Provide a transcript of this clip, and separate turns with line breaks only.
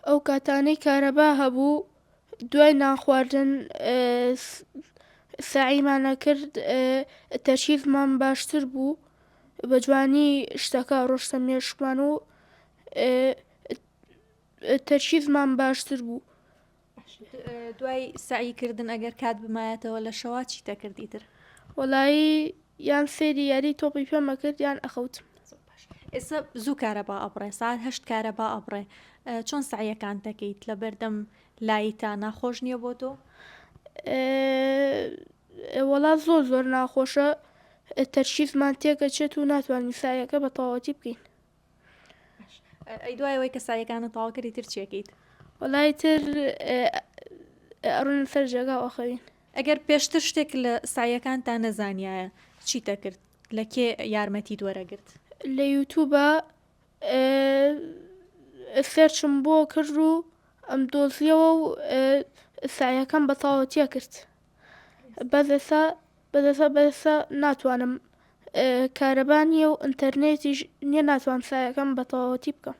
ئەو کاتانەی کارەبا هەبوو دوای نان خواردن سەعیمان ئەکرد تەرکیزمان باشتر بوو بە جوانی شتەکە ڕۆشتە مێشکمان و تەرکیزمان باشتر بوو.
دوای سەعی کردن ئەگەر کات بمایەتەوە لە شەوا چیت ئەکرد ئیتر؟
وەڵایی یان سەیری یاری تۆپی پێم ئەکرد یان ئەخەوتم.
ئێستا زوو کارەبا ئەبڕێ سەعات هەشت کارەبا ئەبڕێ چۆن سەعیەکان دەکەیت لە بەردەم لایتا ناخۆش نییە بۆ تۆ؟
وەڵا زۆر زۆر ناخۆشە تەرکیزمان تێکەچێت و ناتوانین سەعیەکە بە تەواوەتی بکەین.
ئەی دوای ئەوەی کە سەعیەکانت تەواو کرد ئیتر چی ئەکەیت؟
وەڵا ئیتر ئەڕۆینە سەر جێگا و ئەخەوین.
ئەگەر پێشتر شتێک لە سەعیەکانتا نەزانیایە چیت ئەکرد؟ لە کێ یارمەتیت وەرەگرت؟
لە یوتوبا سێرچم بۆ کرد و ئەمدۆزیەوە و سەعیەکەم بە تەواوەتی ئەکرد. بەس ئێستا بەس ئێستا بەس ئێستا ناتوانم کارەبا نییە و ئینتەرنێتیش نییە ناتوانم سەعیەکەم بە تەواوەتی بکەم.